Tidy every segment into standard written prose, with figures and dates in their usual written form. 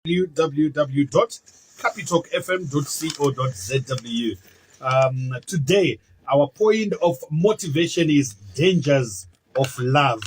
www.capitalkfm.co.zw. Today, our point of motivation is dangers of love.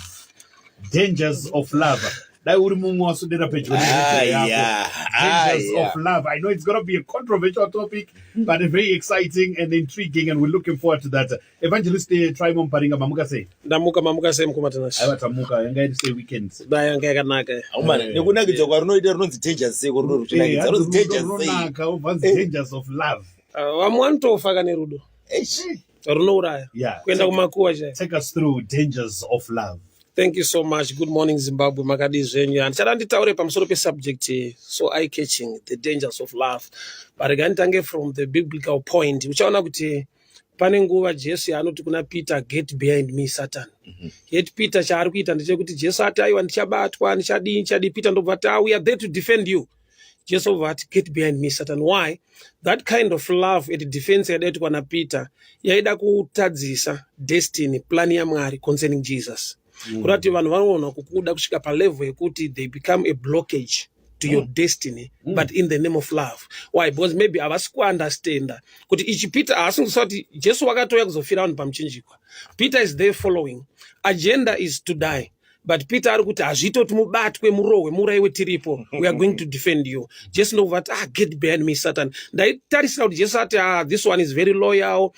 Dangers of love. Dai uri mumwe waswedera pedyo neredio yako. Dangers of love. I know it's going to be a controversial topic, but very exciting and intriguing, and we're looking forward to that. Evangelist Trymon Paringa, mamuka sei? Ndamuka, mamuka sei, mukoma Tinashe? Aiwa, tamuka. Yanga iri sei weekend? Dai yanga yakanaka. Aumana, nekunakidzwa kwarunoita runonzi dangers sei rudo ruchinakidza runonzi dangers sei? Runonaka, ubvanzi dangers of love. Vamwe vanotofa kane rudo. Eish. Runouraya. Kuenda kumakuwa chaiyo. Take us through dangers of love. Thank you so much. Good morning, Zimbabwe. Makadi zvenyu. Handichada nditaure pamusoro pesubject iyi, so eye catching, the dangers of love. But regai nditange from the biblical point. Uchaona kuti pane nguva Jesu yaanoti kuna Peter, "Get behind me, Satan." Yet Peter chaari kuita ndechekuti Jesu ati, "Aiwa, ndichabatwa, ndichadii, ndichadii." Peter ndobva ati, "Ah, we are there to defend you." Jesu obva ati, "Get behind me, Satan." Why? That kind of love and defense yadaitwa naPeter yaida kutadzisa destiny, plan yaMwari concerning Jesus. Kuda kuti vanhu vanoona kukuda kusvika palevel yekuti they become a blockage to your destiny, but in the name of love. Why? Because maybe havasi kuunderstanda kuti ichi Peter haasi kuziva kuti Jesu wakatouya kuzofira vanhu pamuchinjikwa. Peter is there following agenda is to die, but Peter ari kuti hazviite kuti mubatwe, murohwe, muurayiwe tiripo. We are going to defend you. Jesu ndokubva ati, "Ah, get behind me, Satan." Ndaitarisira kuti Jesu ati, "Ah, this one is very loyal,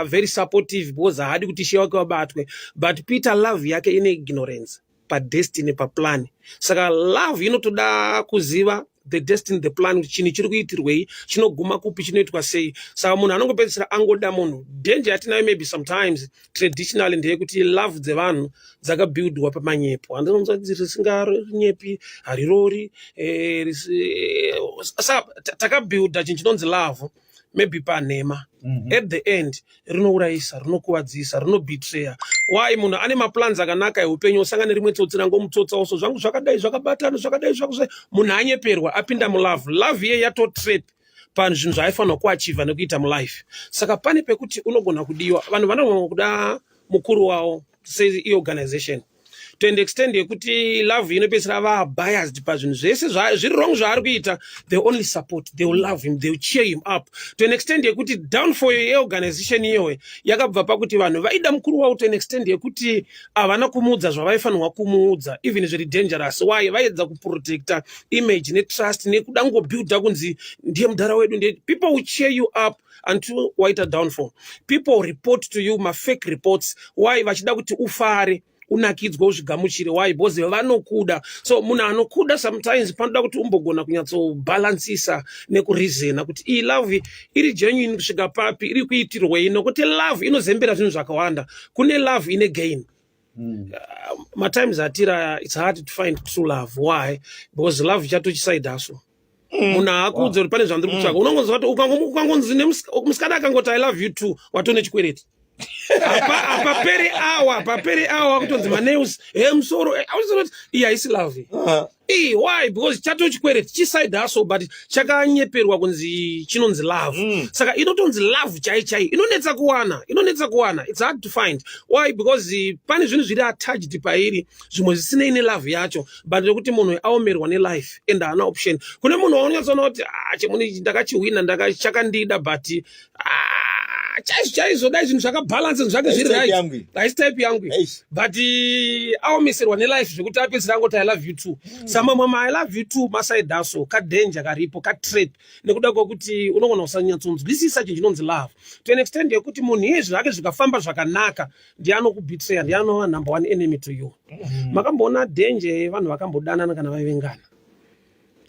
very supportive," because haadi kuti ishe wake wabatwe. But Peter, love yake ine ignorance padestiny, paplan. Saka love inotoda kuziva the destiny, the plan, kuti chinhu chiri kuitirwei, chinoguma kupi, chinoitwa sei. Saka munhu anongopedzisira angoda munhu. Danger yatinayo maybe sometimes traditionally ndeyekuti love dzevanhu dzakabuildwa pamanyepo. Handinonzwa kuti risinganyepi harirori. Saka takabuilda chinhu chinonzi love maybe panhema. At the end rinourayisa, rinokuvadzisa, rinobetreya. Why? Munhu ane maplans akanaka eupenyu, osangana nerimwe tsotsi rangomutsotsawo, so zvangu zvakadai zvakabatana, zvakadai zvakuzai. Munhu anyeperwa, apinda mulove. Love iye yatotrap pazvinhu zvaaifanirwa kuachieva nekuita mulife. Saka pane pekuti unogona kudiwa, vanhu vanogona kuda mukuru wavo seiorganization to an extent yekuti love inopedzisira va biased pazvinhu zvese zviri wrong zvaari kuita. They only support, they will love him, they will cheer him up to an extent yekuti downfall yeorganization iyoyo yakabva pakuti vanhu vaida mukuru wavo to an extent yekuti havana kumuudza zvavaifanirwa kumuudza, even zviri dangerous. Why? Vaedza kuprotecta image netrust nekuda ngobuilda kunzi ndiye mudhara wedu ndiye. People will cheer you up until waita downfall. People report to you mafake reports. Why? Vachida kuti ufare, unakidzwe, uzvigamuchire. Why? Because vanokuda. So munhu anokuda, sometimes panoda kuti umbogona kunyatsobhalansisa nekureasona kuti iyi love iri genuine kusvika papi, iri kuitirwei, nokuti love inozembera zvinhu zvakawanda. Kune love ine gain. Matimes atira, it's hard to find true love. Why? Because love chatochisaidhaso. Munhu haakuudze kuti pane zvandiri kutsvaka. Unongonzwa kuti ukangonzi musikana akangoti, "I love you too," watone chikwereti. Apa peri awa, paperi awa kutonzi manails he musoro. Auziva kuti iyi haisi love iyi. Why? Because chato chikwereti, chiside hustle, but chakanyeperwa kunzi chinonzi love. Saka inotonzi love chai chai inonetsa kuwana, inonetsa kuwana. It's hard to find. Why? Because pane zvinhu zviri attached pairi, zvimwe zvisinei nelove yacho, but nekuti munhu aomerwa nelife and haana option. Kune munhu waunonyatsoona kuti, "Ah, chemunhu ichi ndakachihwina, chakandida, but ah, chaizvo chaizvo dai zvinhu zvakabhalansa, zvinhu zvake zviri Haisi type right." yangu iyi. Haisi type yangu iyi. Eish. But aomeserwa nelife zvekuti apedzisira angoti, "I love you too." Samamwe ma "I love you too" maside aso kadanger karipo, katrap, nekuda kwekuti unogona kusanyatsonzwisisa chinhu chinonzi love to an extent yekuti munhu iye zvake zvikafamba zvakanaka, ndiye anokubetreya, ndiye anova number one enemy to you. Makamboona danger yevanhu vakambodanana kana vaivengana?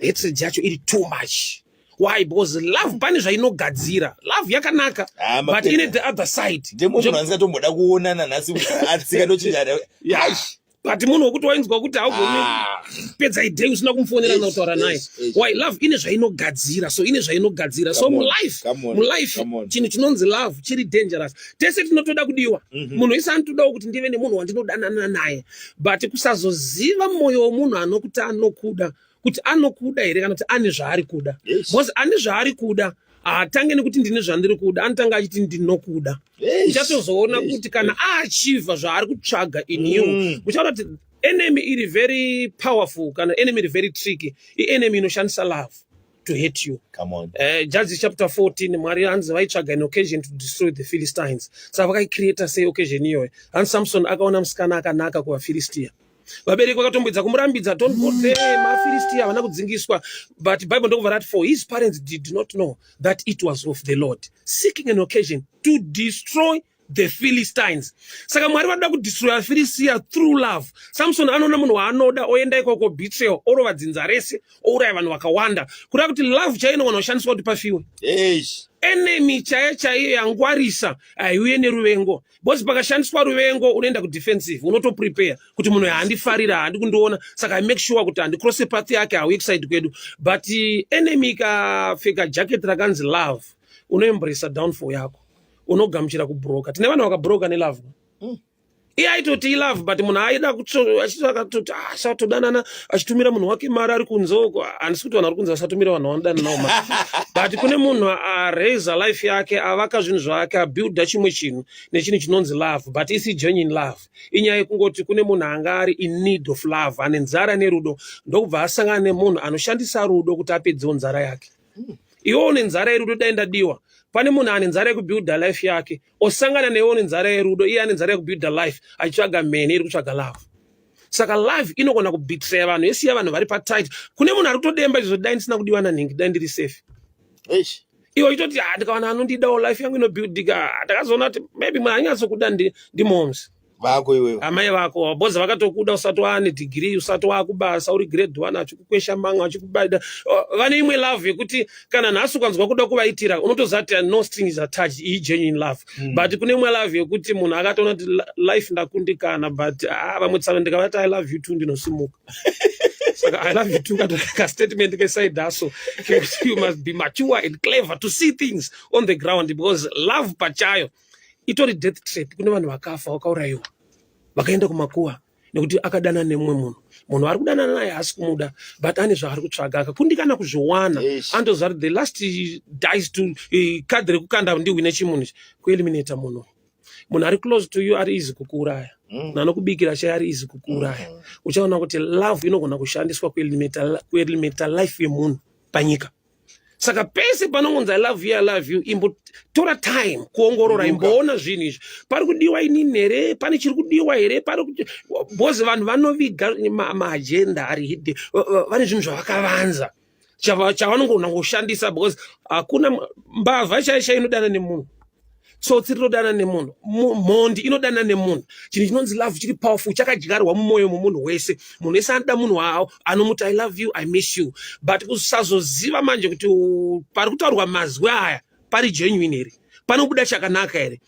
Hatred yacho iri too much. Why? Because love pane zvainogadzira. Love yakanaka, Ah, but mapedza. ine the other side. Ndemo munhu andisatomboda kuonana nhasi, atsika ndochinjana. Yeah. But munhu wekuti wainzwa kuti haugoni Ah. pedza idei usina kumufonera kana kutaura naye. Eish. Why? Love ine zvainogadzira, so ine zvainogadzira. So Come on, mulife, come on, mulife come on. chinhu chinonzi love chiri dangerous. Tese tinotoda kudiwa. Munhu wese anotodawo kuti ndive nemunhu wandinodanana naye, but kusazoziva mwoyo womunhu anokuti anokuda, kuti anokuda here kana kuti ane zvaari kuda. Because ane zvaari kuda haatange nekuti ndine zvandiri kuda, anotanga achiti, "Ndinokuda." Uchatozoona kuti kana aachivha zvaari kutsvaga in you, uchaona kuti Enemy iri very powerful kana enemy iri very tricky, ienemy inoshandisa love to hate you. Come on. Judges chapter 14, Mwari hanzi vaitsvaga an occasion to destroy the Philistines. Saka vakaicreata sei occasion iyoyo? Hanzi Samson akaona musikana akanaka kuvaFilistia. Vabereki vakatomboedza kumurambidza, "Don't go there, maFilistia havana kudzingiswa." But Bible ndokubva rati, "For his parents did not know that it was of the Lord, seeking an occasion to destroy the Philistines." Saka Mwari vanoda kudestroya vaFilistia through love. Samson anoona munhu waanoda, oenda ikoko, betrayal, orova dzinza rese, ouraya vanhu vakawanda. Kureva kuti love chaiyo inogona kushandiswa kuti pafiwe. Eish. Enemy chaiyo chaiyo yangwarisa haiuye neruvengo, because pakashandiswa ruvengo unoenda kudefensive, unotoprepare kuti munhu haandifarira, haandi kundiona, saka I make sure kuti handicrosse path yake, hauye kuside kwedu. But enemy ikapfeka jacket rakanzi love, unoembracea downfall yako, unogamuchira kubroka. Tine vanhu vakabroka nelove. Iye aitoti ilove, but munhu aida achitoti asatodanana, achitumira munhu wake mari ari kunze uko. Handisi kuti vanhu vari kunze vasatumira vanhu vanodanana nawo mari, but kune munhu araisa life yake, avaka zvinhu zvake, abuilda chimwe chinhu nechinhu chinonzi love, but isi genuine love. Inyaya yekungoti kune munhu anga ari in need of love, ane nzara nerudo, ndokubva asangana nemunhu anoshandisa rudo kuti apedzewo nzara yake. Iwe une nzara yerudo, dai ndadiwa. Pane munhu ane nzara yekubuilda life yake, osangana newe une nzara yerudo, iye ane nzara yekubuilda life, achitsvaga mhene iri kutsvaga love. Saka love inogona kubetraya vanhu, yesiya vanhu vari patight. Kune munhu ari kutodemba izvo, "Dai ndisina kudiwa nanhingi, dai ndiri safe." Eish. Iwe uchitoti, "Ah, ndikawana anondidawo, life yangu inobuildika." Ndakazoona kuti maybe munhu anyatsokuda ndimoms Vako iwewe. Amai vako, bhozi vakatokuda usati waane dhigiri, usati waakubasa, uri grade one, achikukwesha mamwe, achikubada. Vane imwe love yekuti kana nhasi ukanzwa kuda kuvaitira, unotoziva kuti no strings attached, iyi genuine love. But kune imwe love yekuti munhu akatoona kuti life ndakundikana, but ah, vamwe tsano ndikavati "I love you too" ndinosimuka. Saka "I love you too" kastatement keside hustle kekuti you must be mature and clever to see things on the ground, because love pachayo itori death trap. Kune vanhu vakafa, vakaurayiwa, vakaenda kumakuva nekuti akadana nemumwe munhu. Munhu ari kudanana naye haasi kumuda, but ane zvaari kutsvaga, akakundikana kuzviwana. Anotoziva kuti the last dice to kadhi rekukanda ndihwine chimunhu ichi, kueliminata munhu. Munhu ari close to you ari easy kukuuraya. Munhu anokubikira chai ari easy kukuuraya. Uchaona kuti love inogona kushandiswa kueliminata life yemunhu panyika. Saka pese panongonzi "I love you, I love you", imbotora time kuongorora. Luka. Imboona zvinhu izvi, pari kudiwa inini here? Pane chiri kudiwa here? Pari kuti bhozi vanhu vanoviga maagenda ari hidden, vane zvinhu zvavakavanza chavanongona kushandisa, because hakuna mbavha chai chai inodana nemunhu, tsotsi rinodana nemunhu, mhondi inodana nemunhu. Chinhu chinonzi love chiri powerful, chakadyarwa mumwoyo memunhu wese. Munhu wese anoda munhu wavo anomuti "I love you, I miss you", but kusazoziva manje kuti pari kutaurwa mazwi aya pari genuine here, panobuda chakanaka here.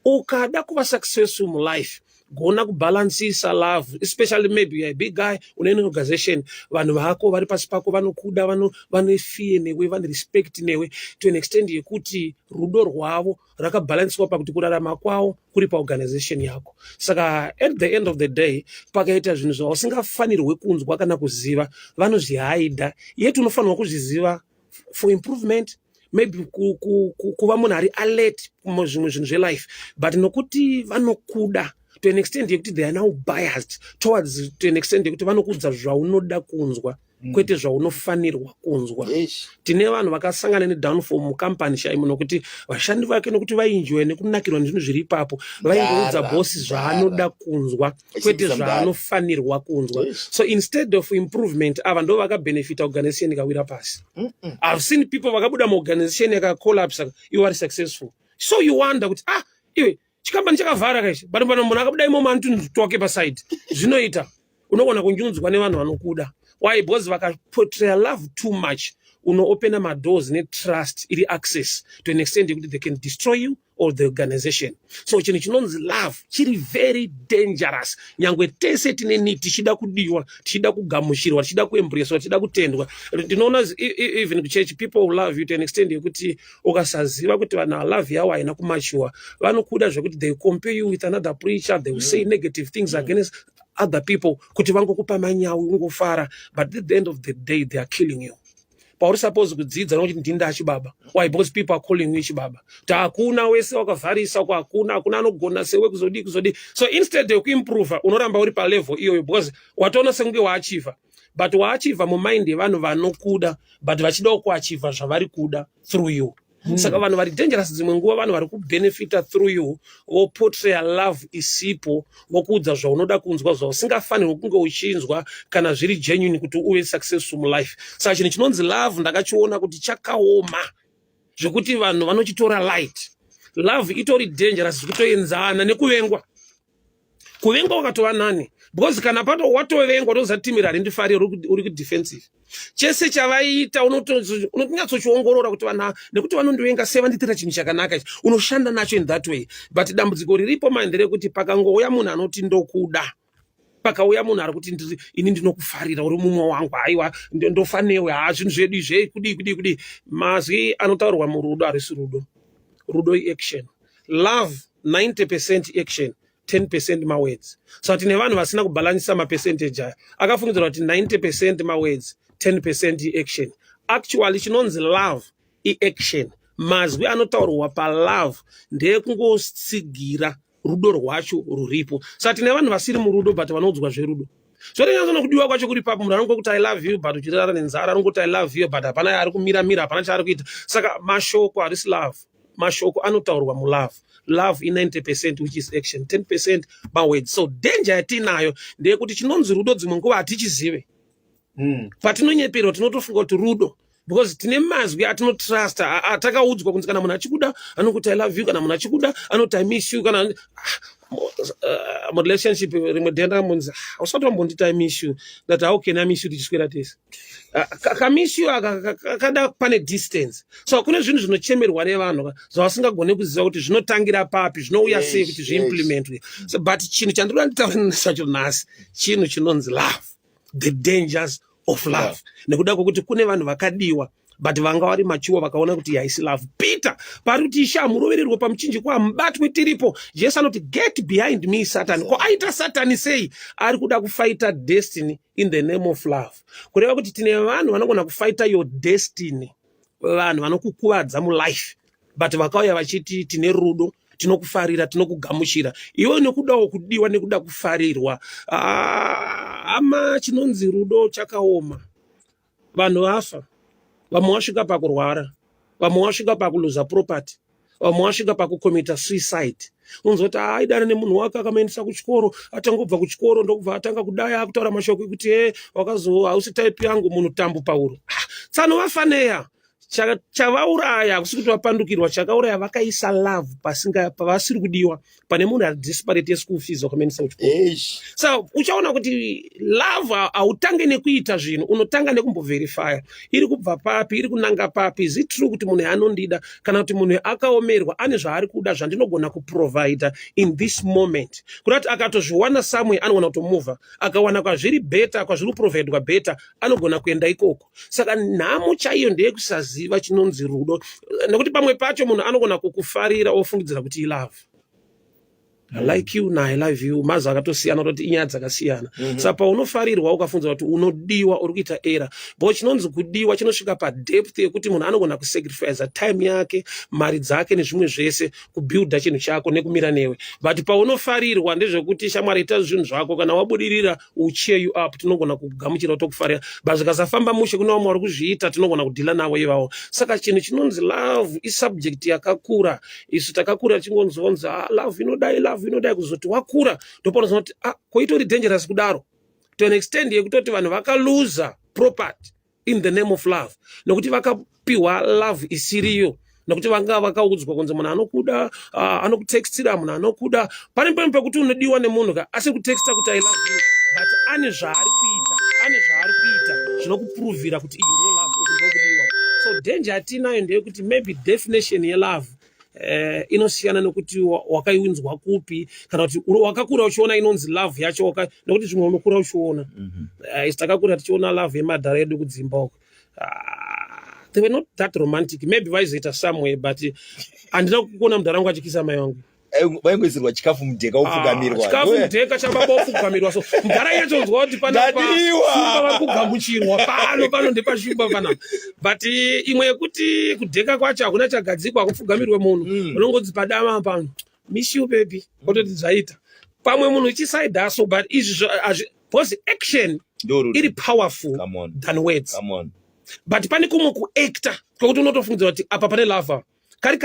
Ukada kuva successful mulife, gona kubhalansisa love, especially maybe you're a big guy, une organization, vanhu vako vari pasi pako vanokuda, vane fear newe, vane respect newe to an extent yekuti rudo rwavo rakabhalansiswa pakuti kurarama kwavo kuri paorganization yako. Saka at the end of the day, pakaita zvinhu zvausingafanirwe kunzwa kana kuziva, vanozvihaidha, yet unofanirwa kuzviziva for improvement, maybe kuva munhu ari alert muzvimwe zvinhu zvelife. But nokuti vanokuda to an extent yekuti they are now biased towards, to an extent yekuti vanokuudza zvaunoda kunzwa, kwete zvaunofanirwa kunzwa. Tine vanhu vakasangana nedownfall mukampani chaimo nokuti vashandi vake, nokuti vainjoya nekunakirwa nezvinhu zviri ipapo, vaingoudza Ndara, bhosi zvaanoda kunzwa, kwete Vachibvisa mudare. zvaanofanirwa kunzwa. So instead of improvement, ava ndo vakabhenefita, organization ikawira pasi. I've seen people vakabuda muorganization yakacollapsa, ivo vari successful. So you wonder kuti, ah, iwe, chikambani chakavhara kaichi, but pano munhu akabuda imomo anotinhu paside. Zvinoita unogona kunyunzwa nevanhu vanokuda. Why? Because vakaportray love too much, unoopena madoors netrust iri access to an extent yekuti they can destroy you or the organization. So chinhu chinonzi love chiri very dangerous. Nyangwe tese tine need, tichida kudiwa, tichida kugamuchirwa, tichida kuembracewa, tichida kutendwa. Ndinoona even kuchurch, people will love you to an extent yekuti ukasaziva kuti vanhu love yavo haina kumature, vanokuda zvekuti they compare you with another preacher, they will say negative things against other people kuti vangokupa manyawi, ungofara, but at the end of the day they are killing you. Pauri suppose kudzidza nokuti ndinda chibaba. Why? Because people are calling you chibaba, kuti hakuna wese wakavharisa uko, hakuna anogona sewe, kuzodii kuzodii. So instead yekuimprova, unoramba uri palevel iyoyo because watoona sekunge waachieva, but waachieva mumind yevanhu vanokuda, but vachidawo kuachieva zvavari kuda through you. Saka vanhu vari dangerous dzimwe nguva vanhu vari kubenefita through you, voportraya love isipo, vokuudza zvaunoda kunzwa, zvausingafanirwi kunge uchinzwa kana zviri genuine kuti uve successful mulife. Saka chinhu chinonzi love ndakachiona kuti chakaoma zvekuti vanhu vanochitora light. Love itori dangerous zvekutoenzana nekuvengwa. Kuvengwa wakatova nani, because kana pato watovengwa, toziva timi harindifariri, uri kudefensive. Chese chavaita unotonyatsochiongorora kuti vanhu nekuti vanondivenga sei, vandiitira chinhu chakanaka ichi, unoshanda nacho in that way. But dambudziko riripo manje nderekuti pakangouya munhu anoti ndokuda, pakauya munhu ari kuti ini ndinokufarira, uri mumwe wangu, haiwa, ndofa newe, ha, zvinhu zvedu izve, kudii kudii kudii. Mazwi anotaurwa murudo harisi rudo. Rudo iaction. Love, 90% action, 10% mawords. Saka tine vanhu vasina kubhalansisa mapercentage aya, akafungidzira kuti 90% mawords, 10% iaction. Actually chinonzi love iaction. Mazwi anotaurwa palove ndeekungotsigira rudo rwacho ruripo. Saka tine vanhu vasiri murudo but vanoudzwa zverudo. Zvotinyatsona kudiwa kwacho kuri papo? Munhu anongokuti "I love you," but uchirara nenzara. Anongoti "I love you," but hapana yaari kumira mira, hapana chaari kuita. Saka mashoko harisi love. Mashoko anotaurwa mulove, love i90%, which is action, 10% mawords. So danger yatinayo ndeyekuti chinonzi rudo dzimwe nguva hatichizive. Patinonyeperwa tinotofunga kuti rudo, because tine mazwi atinotrusta atakaudzwa kunzi kana munhu achikuda anokuti "I love you," kana munhu achikuda anoti "I miss you." Kana murelationship rimwe denda munzi, "Ah, usati wambonditi I miss you." Ndati, "How can I miss you tichiswera tese?" Ah, kamiss you aka kada pane distance. So kune zvinhu zvinochemerwa nevanhu zvavasingagone kuziva kuti zvinotangira papi, zvinouya sei kuti zviimplementwe. So, but chinhu chandinoda nditaure nacho nhasi, chinhu chinonzi love, the dangers of love, nekuda kwekuti kune vanhu vakadiwa but vanga vari machuwa, vakaona kuti haisi love. Peter pari kuti, "Ishe, hamurovererwe pamuchinjikwa, hamubatwe tiripo." Jesu anoti, "Get behind me, Satan." Ko aita Satani sei? Ari kuda kufighta destiny in the name of love. Kureva kuti tine vanhu vanogona kufighta your destiny, vanhu vanokukuvadza mulife, but vakauya vachiti tine rudo, tinokufarira, tinokugamuchira iwe, nekudawo kudiwa, nekuda kufarirwa. Ah, hama, chinonzi rudo chakaoma. Vanhu vafa, vamwe vasvika pakurwara, vamwe vasvika pakuluza property, vamwe vasvika pakucommita suicide. Unozoti aidana nemunhu wake, akamaendesa kuchikoro, atangobva kuchikoro ndokubva atanga kudai, akutaura mashoko ekuti e wakazo hausi type yangu. Munhu tambu pauro. Ah, tsano vafaneya. Chavauraya hakusi kuti vapandukirwa. Chakauraya, vakaisa love pasinga pavasiri kudiwa, pane munhu ari desperate yeschool fees, wakamaendesa kuchikoro. So uchaona kuti love hautange nekuita zvinhu, unotanga nekumboverifya iri kubva papi, iri kunanga papi. Is it true kuti munhu anondida, kana kuti munhu akaomerwa, ane zvaari kuda zvandinogona kuprovida in this moment? Kuda kuti akatozviwana somewhere, anogona kutomuvha, akawana kwazviri better, kwazviri kuprovidwa better, anogona kuenda ikoko. Saka nhamo chaiyo ndeyekusaziva chinonzi rudo, nekuti pamwe pacho munhu anogona kukufarira ofungidzira kuti ilove. "I like you" na "I love you" mazwi akatosiyana, kutoti inyaya dzakasiyana. Saka paunofarirwa ukafunza kuti unodiwa, uri kuita error, bo chinonzi kudiwa chinosvika padepth yekuti munhu anogona kusacrifica time yake, mari dzake nezvimwe zvese kubuilda chinhu chako nekumira newe. But paunofarirwa ndezvekuti, shamwari, ita zvinhu zvako, kana wabudirira, will cheer you up, tinogona kugamuchira, tokufarira. But zvikasafamba mushe, kune vamwe vari kuzviita, tinogona kudhila navo ivavo. Saka chinhu chinonzi love isubject yakakura. Isu takakura tichingonzonzi, ah, love inodai, love inodai. Kuzoti wakura ndopaunozoona kuti, ah, koitori dangerous kudaro, to an extent yekutoti vanhu vakaluza property in the name of love, nokuti vakapiwa love isiriyo, nokuti vanga vakaudzwa kunzi munhu anokuda anokutextira. Munhu anokuda pane pamwe pekuti unodiwa nemunhu ka asiri kutexta kuti "I love you," but ane zvaari kuita, ane zvaari kuita zvinokupuruvhira kuti iyi ndo love, uku ndokudiwa. So danger yatinayo ndeyekuti maybe definition yelove inosiyana nekuti wakaiunzwa kupi, kana kuti wakakura uchiona inonzi love yacho nekuti zvimwe unokura uchiona. Isu takakura tichiona love yemadhara edu kudzimba uko. Ah, they were not that romantic. Maybe vaizoita somewhere, but handina kuona mudhara wangu achikisa mai vangu. Vaingoisirwa chikafu mudheka wopfugamirwa. Ah, chikafu mudheka chababa wopfugamirwa so mugara yatonzwa kuti panapashumba vari kugamuchirwa pano pano ndepashumba panapa but imwe yekuti kudheka kwacho hakuna chagadzikwa kupfugamirwe munhu unongonzi padama pano miss you baby ototi zvaita pamwe munhu uchisaida so but izvi because action iri powerful than words but pane kumwe kuacta kwekuti unotofungidzira kuti apa pane love kari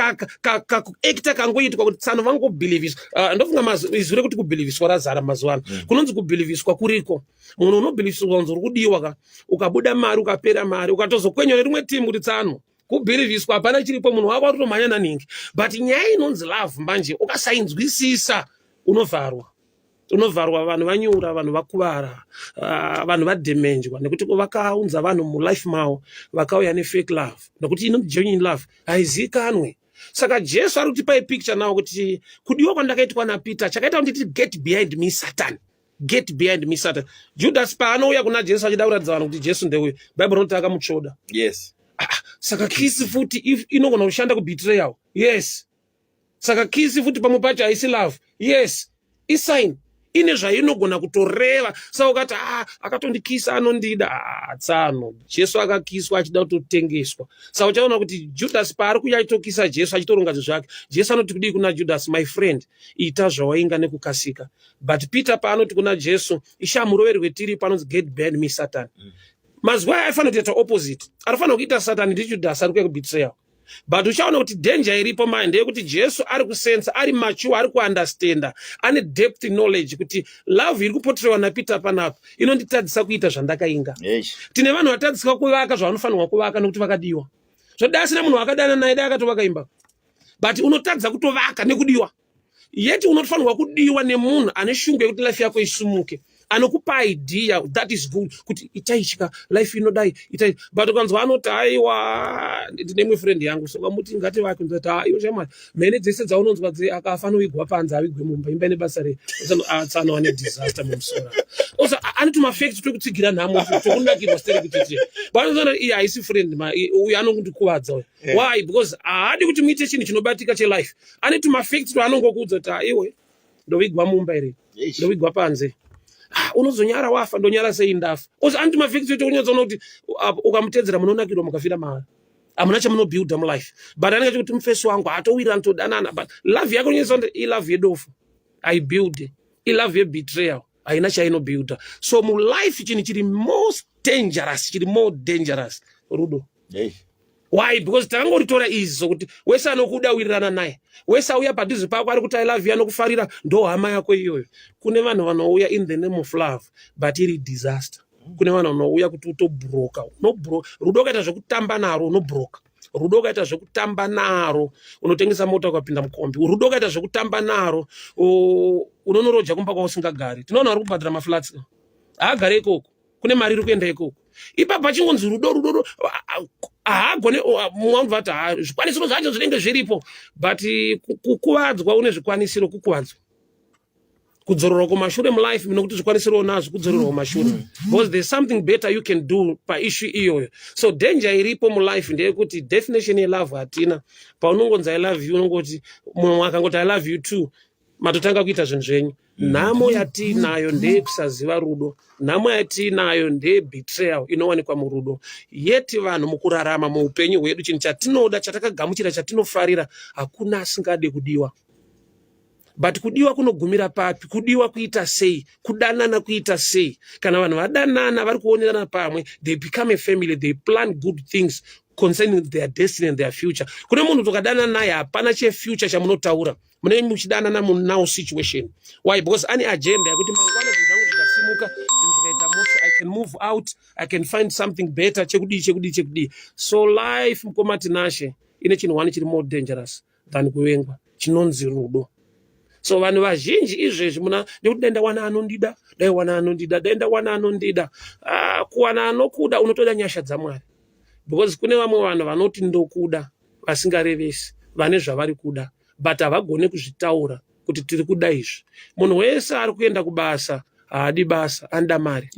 kakuacta kangoitwa kuti tsano vangobhilivhiswa ah, ndofunga izwi rekuti kubhilivhiswa razara mazuva ano. Kunonzi kubhilivhiswa kuriko munhu unobhilivhiswa kunzi uri kudiwa ka ukabuda mari ukapera mari ukatozokwenywa nerimwe timu kuti tsano kubhilivhiswa hapana chiripo munhu wako aritomhanya naningi but nyaya inonzi love manje ukasainzwisisa unovharwa unovharwa vanhu vanyura vanhu vakuvara vanhu vadhemenjwa nekuti vakaunza vanhu mulife mavo vakauya nefake love nekuti inonzi genuine love haizikanwe saka jesu ari kutipai picture nawo kuti kudiwa kwandakaitwa napeter chakaita kuti nditi get behind me satan get behind me satan judas paanouya kuna jesu achida kuratidza vanhu kuti jesu ndeuyu bhaibheri rinoti akamutsvoda ah, saka kisi futi inogona kushanda kubetrayal yes saka kisi futi pamwe pacho haisi love yes isign ine zvainogona kutoreva saka ukati ah, akatondikisa anondida ah, tsano jesu akakiswa achida kutotengeswa saka uchaona kuti judas paari kuya achitokisa jesu achitoronga zvinhu zvake jesu anoti kudii kuna judas my friend ita zvawainga nekukasika but peter paanoti kuna jesu ishe amuroverwe tiripo anonzi get behind me satan mazuva aya aifanira kuita opposite arifanira kuita satan ndijudas ari kuya kubetrayal but uchaona kuti danger iripo mai ndeyekuti jesu ari kusensa ari mature ari kuunderstanda ane depth knowledge kuti love iri kupotrewa napeter panapa inonditadzisa kuita zvandakainga tine vanhu vatadziswa kuvaka zvavanofanirwa kuvaka nekuti vakadiwa zvodai asina munhu wakadana naye dai akatovaka imba but unotadza kutovaka nekudiwa yet unofanirwa kudiwa nemunhu ane shungu yekuti life yako isumuke anokupa idea that is good kuti itaitya life inodai itai but ukanzwa anoti aiwa ndine imwe friend yangu so kamuti ngati vake ndati aiwa shamwari mhene dzese dzaunonzwa dze akafa anoigwa panze avigwe mumba imba ine basa rei tsano ane disaster mumusoro also ane tumafacts twekutsigira nhamo twekunakirwa stere kuti but unozoona iye haisi friend ma uyu anongondikuvadza uyu why because haadi kuti muite chinhu chinobatika chelife ane tumafacts twaanongokuudza kuti aiwe ndovigwa mumba here ndovigwa panze ah, unozonyara wafa ndonyara sei ndafa ozi ane tumafacts toita kunyatsoona kuti ukamutedzera munonakirwa mukafira mahara hamuna chamunobuilda mulife but anenge achikuti mufesi wangu haatowirira todanana but love yako unyatsoona kuti ilove yedofu haibuild ilove yebetrayal haina chainobuilda so mulife chinhu chiri most dangerous chiri more dangerous rudo Hey. why because takangoritora izi sokuti wese anokuda wirirana naye wese auya padhuze pako ari kuti i love you anokufarira ndo hama yako iyoyo kune vanhu vanouya in the name of love but iri disaster kune vanhu vanouya kuti utobroka unobro rudo ukaita zvekutamba naro unobroka rudo ukaita zvekutamba naro unotengesa mota ukapinda mukombi rudo ukaita zvekutamba naro unonoroja kumba kwausingagari tinoona vari kubhadhara maflats haagare ikoko kune mari iri kuenda ikoko ipapo pachingonzi rudo rudo haagone mumwe anobva ati ha zvikwanisiro zvacho zvinenge zviripo but kukuvadzwa une zvikwanisiro kukuvadzwa kudzorerwa kumashure mulife nokuti zvikwanisiro unazvo kudzorerwa kumashure because there's something better you can do paissue iyoyo so danger iripo mulife ndeyekuti definition yelove hatina paunongonzi i love you unongoti mumwe akangoti i love you too matotanga kuita zvinhu zvenyu nhamo yatiinayo ndeyekusaziva rudo nhamo yatiinayo ndeyebetrayal inowanikwa murudo yeti vanhu mukurarama muupenyu hwedu chinhu chatinoda chatakagamuchira chatinofarira hakuna asingade kudiwa but kudiwa kunogumira papi kudiwa kuita sei kudanana kuita sei kana vanhu vadanana vari kuonerana pamwe they become a family they plan good things concerning their destiny and their future kune munhu tokadanana naye hapana chefuture chamunotaura munenge muchidanana munow situation why because ane agenda yekuti mangwana zvinhu zvangu zvikasimuka zvinhu zvikaita mushe i can move out i can find something better chekudii chekudii chekudii so life mukoma tinashe ine chinhu one chiri more dangerous than kuvengwa chinonzi rudo so vanhu vazhinji izvezvi muna nekuti dai ndawana anondida dai wana anondida dai ndawana anondida ah, kuwana anokuda unotoda nyasha dzamwari because kune vamwe vanhu vanoti ndokuda vasingarevesi vane zvavari kuda but havagone kuzvitaura kuti tiri kuda izvi munhu wese ari kuenda kubasa haadi basa anoda mari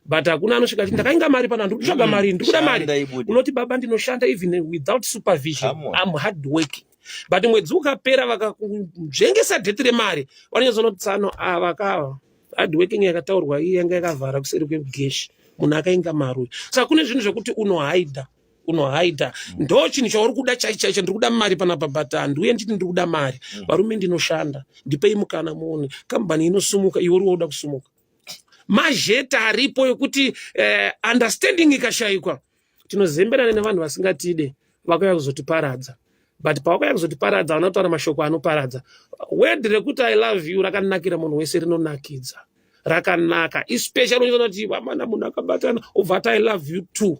but hakuna anosvika achiti ndakainga mari pano ndiri kutsvaga mari ndiri kuda mari Shanda ibude. unoti baba ndinoshanda even without supervision Come on. I'm hard working But mwedzi ukapera vakakunzvengesa dheti remari, vanonyatsoona kuti tsano ava kava hard working yakataurwa iyi yanga yakavhara kuseri kwegeshi, munhu akainga mari uyu. Saka kune zvinhu zvekuti unohaidha, unohaidha. Ndo chinhu chauri kuda chaicho chaicho, ndiri kuda mari panapa, but handiuye nditi ndiri kuda mari. Varume, ndinoshanda, ndipei mukana muone kambani inosumuka. Iwe uri woda kusumuka, mazheta aripo ekuti understanding ikashayikwa, tinozemberana nevanhu vasingatide vakauya kuzotiparadza. But pavakauya kuzotiparadza, vanotaura mashoko anoparadza. Word rekuti "I love you" rakanakira munhu wese, rinonakidza, rakanaka, especially unoona kuti vamana munhu akabatana, obva ati "I love you too".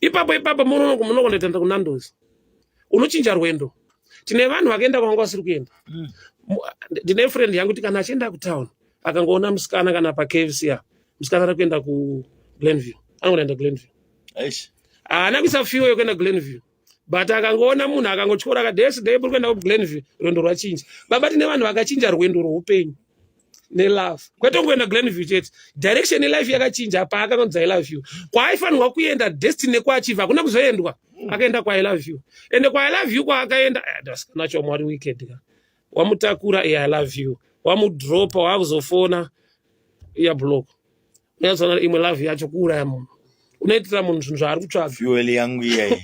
Ipapo ipapo munokondoita kuNando's, unochinja rwendo. Tine vanhu vakaenda kwavanga vasiri kuenda. Ndine friend yangu kuti kana achienda kutown, akangoona musikana kana paKFC ya musikana ari kuenda kuGlenview, anongoenda Glenview. Eish. Haana kuisa fuel yekuenda Glenview, but akangoona munhu akangotyora akadhesi dei uri kuenda kuGlenview, rwendo rwachinja. Baba, tine vanhu vakachinja rwendo rweupenyu nelove, kwete kungoenda Glenview chete. Direction yelife yakachinja paakangonzi "I love you". Kwaaifanirwa kuenda, destiny nekuachieve, hakuna kuzoendwa, akaenda kwaI love you. Ende kwaI love you kwaakaenda, vasikana cho Mwari wicked ka. Wamutakura, "I love you", wamudropa, waakuzofona yablock. Unyatsoona imwe love yacho kuuraya munhu, unoitira munhu zvinhu zvaari kutsvaga. Fuel yangu iyayi.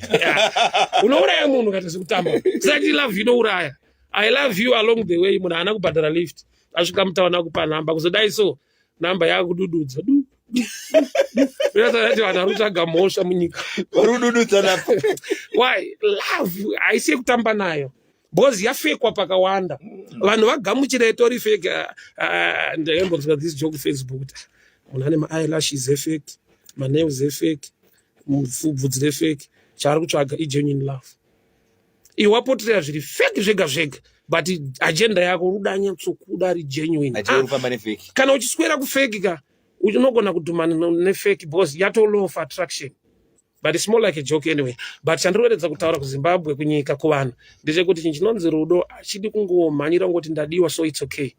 Unouraya munhu kati sekutamba sati love inouraya. "I love you" along the way, munhu haana kubhadhara lift, asvika mutaona akupa nhamba, kuzodai so namba yakudududza du. Unotoona kuti vanhu vari kutsvaga mhosva munyika. Vari kudududza napa. Why? Love haisi yekutamba nayo because yafekwa pakawanda. Vanhu vagamuchira itori fake. Ndakambonzwa this joke Facebook kuti munhu ane maeyelashes efake, manails efake, bvudzi refake, chaari kutsvaga igenuine love. Iwe wapoterera zviri fake zvega zvega, but agenda yako uri kuda nyatsokuda ari genuine. Ati uri kufamba nefake. Kana uchiswera kufake ka, unogona kudhumana nefake because yato law of attraction. But it's more like a joke anyway. But chandiri kutaura kuZimbabwe, kunyika, kuvanhu ndechekuti chinhu chinonzi rudo hachidi kungomhanyira kungoti ndadiwa, so it's okay.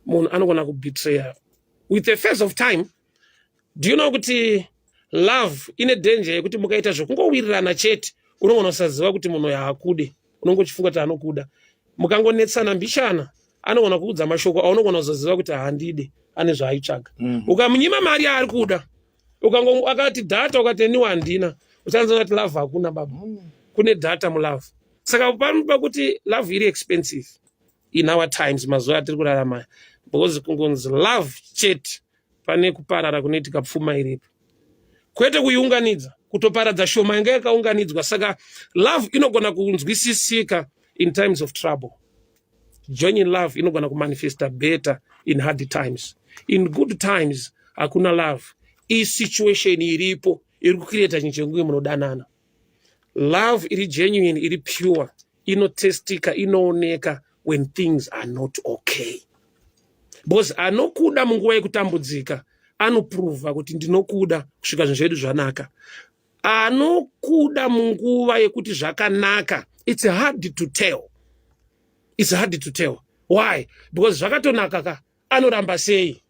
Munhu anogona kubetreya with the phase of time. Do you know kuti love ine danger yekuti mukaita zvekungowirirana chete, unogona kusaziva kuti munhu haakude, unongochifunga kuti anokuda. Mukangonetsana mbishana, anogona kuudza mashoko aunogona kuzoziva kuti handide, ane zvaaitsvaga. Ukamunyima mari yaari kuda, ukango akati data, ukati eniwa handina, uchanzona kuti love hakuna baba. Kune data mulove. Saka panopa kuti love iri expensive in our times, mazuva atiri kurarama, because kungonzi love chete, pane kuparara kunoitika pfuma iripo, kwete kuiunganidza, kutoparadza shoma yanga yakaunganidzwa. Saka love inogona kunzwisisika in times of trouble. Genuine love inogona kumanifesta better in hard times. In good times hakuna love, isituation iripo iri kucreata chinhu chekunge munodanana. Love iri genuine, iri pure, inotestika, inooneka when things are not okay, because anokuda munguva yekutambudzika anoprova kuti ndinokuda kusvika zvinhu zvedu zvanaka. Anokuda munguva yekuti zvakanaka, it's hard to tell, it's hard to tell. Why? Because zvakatonaka ka, anoramba sei?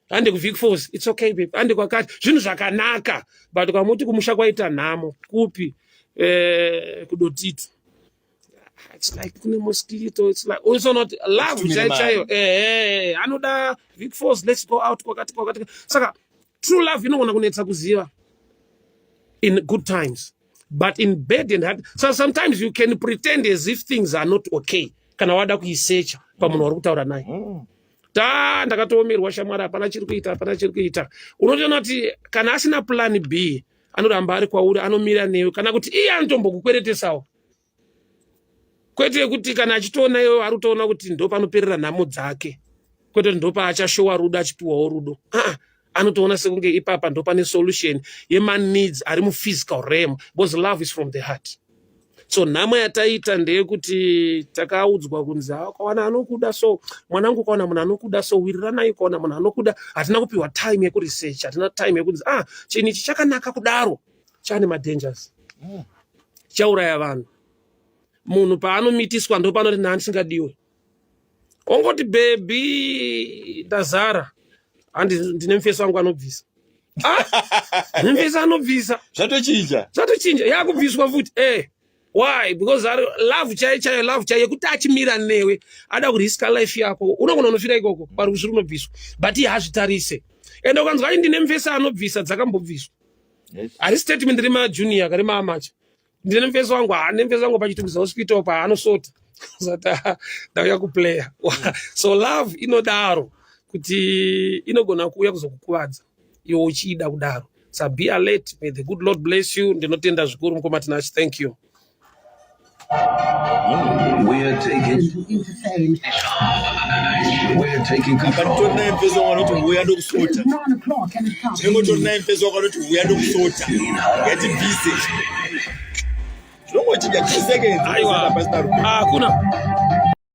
Hande kuVic Falls, it's okay babe, hande kwakati, zvinhu zvakanaka. But ukamuti kumusha kwaita nhamo, kupi? Kudotito, it's like kune mosquito, it's like also not love. Too many. Chaiyo chaiyo, anoda Vic Falls, let's go out kwakati kwakati. Saka true love inogona kunetsa kuziva in good times, but in bad and hard, so sometimes you can pretend as if things are not okay kana wada kuisecha pamunhu wari kutaura naye. Ta ndakatoomerwa shamwari, hapana chiri kuita, hapana chiri kuita. Unotoona kuti kana asina plan B, anoramba ari kwauri, anomira newe, kana kuti iye anotombokukweretesawo, kwete kuti kana achitoona iwe ari kutoona kuti ndo panoperera nhamo dzake, kwete kuti ndopaachashowa rudo, achipiwawo rudo. Aa, anotoona sekunge ipapa ndo pane solution yemaneeds ari muphysical realm, because love is from the heart. So nhamo yataita ndeyekuti takaudzwa kunzi, "Ah, ukawana anokuda so, mwanangu, ukawana munhu anokuda so, wiriranai, ukawana munhu anokuda." Hatina kupiwa time yekuresearch, hatina time yekunzi, ah, chinhu ichi chakanaka kudaro, chane madangers, chauraya vanhu. Munhu paanomitiswa ndo panoti naandisingadiwe, ongoti, "Baby, ndazara." Handi ndine mufesi wangu anobvisa. Ah, ndine mufesi anobvisa. Zvatochinja. Zvatochinja, yakubviswa futi. Why? Because ari love chaiyo chaiyo, love chaiyo yekuti achimira newe, ada kuriska life yako, unogona unofira ikoko pari kusviri unobviswa, but iye hazvitarise. Ende ukanzwa kuti ndine mufesi anobvisa, dzakambobviswa. Hari statement remajunior karemaamacha, ndine mufesi wangu, haane mufesi wangu paChitungwiza Hospital paanosota sati ndauya kuplaya. So love inodaro kuti inogona kuuya kuzokukuvadza iwe uchiida kudaro. So be alert. May the good Lord bless you. Ndinotenda zvikuru, mukoma Tinashe. Thank you. Into fame. We're taking Apa control. nditori naye mufesi wangu anoti huya ndokusota. It's 9 o'clock and it's time. Tinenge tori naye mufesi wangu anoti huya ndokusota, ngatibvise. Zvinongochinja 2 seconds. Aiwa. Pasina rudo. Hakuna.